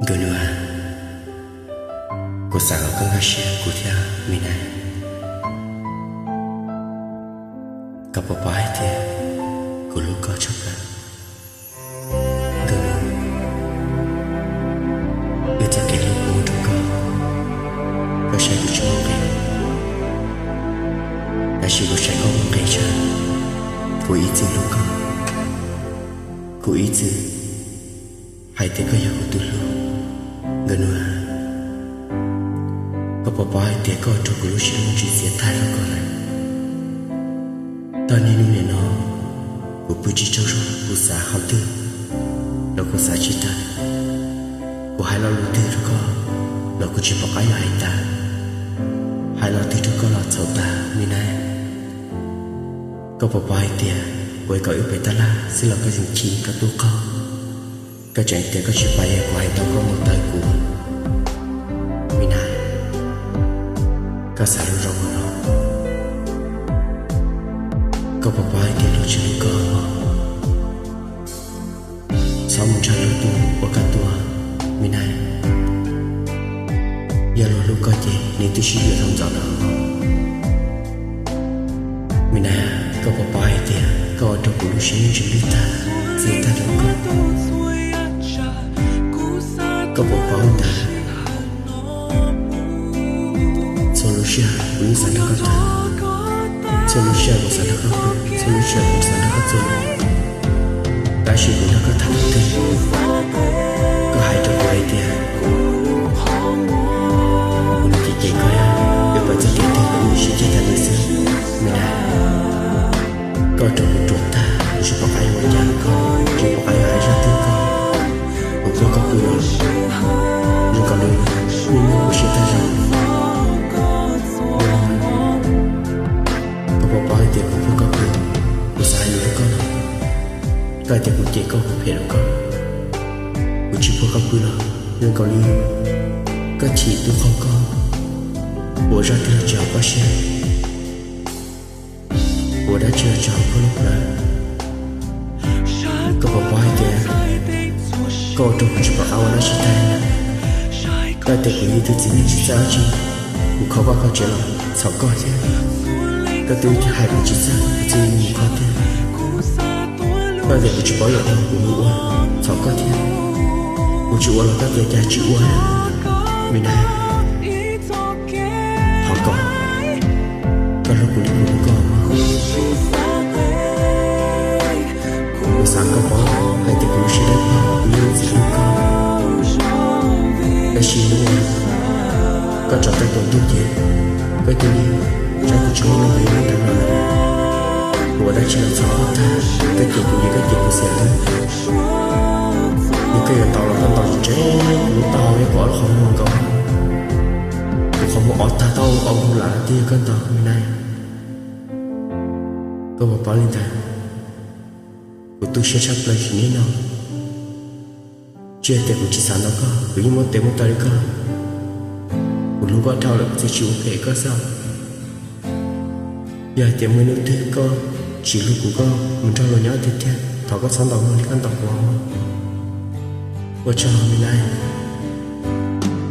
Nkauj Nuj, kuv xav kom koj nkag siab kuv thiab Me Nais. Koj puas paub hais tias kuv hlub koj tshaj plaws? Nkauj Nuj, wb txoj kev hlub puv rau koj, koj saib kuv tsis muaj nqis, tab sis kuv saib koj muaj nqis tshaj. Kuv ib txwm hlub koj, kuv ib txwm hais tias koj yog kuv tus hlub. Nkauj Nuj, koj puas paub hais tias koj ua rau kuv lub siab muaj tsis txias tag rau koj lawm? Txij niaj hnub nim no, kuv pw tsis tsaug zog, kuv xav qhov twg los kuv xav tsis tag. Kuv hais lo lus twg rau koj los kuv tsis pom qab yuav hais tag. Hais lo twg rau koj los txhaum tag Me Nais. Koj puas paub hais tias kuv kom wb pem tab laj xwb los koj tseem chim koj tub qaug. Koj tseem tias koj tsis pais es kuv hais tau koj mus taw kuv. Me Nais, koj xav zoo zoo no, koj puas paub hais tias luag tsis hlub koj? Txhob mus nrog luag tuaj ua koj tuag, Me Nais. Yog luag hlub koj ces nws twb sib yuav tau ntxov lawm. Me Nais, koj puas paub hais tias koj ua rau kuv lub siab yeej tsis lwj tag, txias tag rau koj? Koj puas paub ntag, txhua lub sij hawm kuv yeej xav nrog koj tham, txhua lub sij hawm kuv xav nrog koj pw, txhua lub sij hawm kuv xav nrog koj txuas lus. Tab sis kuv nrog koj tham lus twg, koj hais rau kuv hais tias kuv nws cem cem koj, wb pais txoj kev twg los wb sib ceg tag li xwb. Me Nais, koj ua rau kuv ruam tag, kuv tsis pom qab yuav ua cas koj, tsis pom qab yuav hais zaj twg koj. Kuv puag koj pw los, zoo nkaus li niaj hnub kuv siab tag zog. Koj puas paub hais tias kuv puag koj pw, kuv xav hais lus rau koj no, koj hais tias kuv cem koj, kuv phem rau koj. Kuv tsis puag koj pw los zoo nkaus li koj chim tub qaug koj, ua zaj twg los tsis haum koj siab, ua dab tsi los tsis haum koj lub plawv. Koj puas paub hais tias koj ua rau kuv tsis pom qab ua dab tsi tag li lawm. Koj hais tias kuv yog ib tug txiv neej tsis txawj dab tsi, kuv kho koj kho tsev los txhaum koj thiab. Koj twb hais kuv tsis txawj, kuv thiaj li mus kho thiab. Koj hais tias kuv tsis paub yam dab kuv mus ua, txhaum koj thiab. Kuv tsis ua los koj tias cas tsis ua, Me Nais. Thov koj, koj hlub kuv li kuv hlub koj mog. Kuv xav koj paub hais tias kuv lub siab dawb paug, kuv yeej tsis hlub koj. Tab sis hnub uas koj tso tau tuam ntuj ces koj cia li saib kuv tsis muaj lub npe lub npe los lawm. Kuv ua dab tsi los txhaum koj tag, koj cem kuv ces koj cem kuv xiam xwb. Yog koj yuav ntaus los koj ntaus tsev kuv lub taub hau thiab kuv ob lub qhov muag nkaus. Kuv qhov muag ob tag tau ob lub lawm twb yog koj ntaus, Me Nais. Koj puas paub li ntawd, kuv tu siab tshaj plaws sim neej no. Tsis yog tias kuv tsis xav ntaus koj, kuv yeej muab tes muab taw li koj. Kuv hlub koj dhau lawm kuv thiaj tsis ua phem koj xwb. Yog hais tias muaj ib hnub twg koj tsis hlub kuv, koj mus nrog luag nyob tiag tiag, thov koj txhob ntaus luag li koj ntaus kuv. Ua tsaug Me Nais.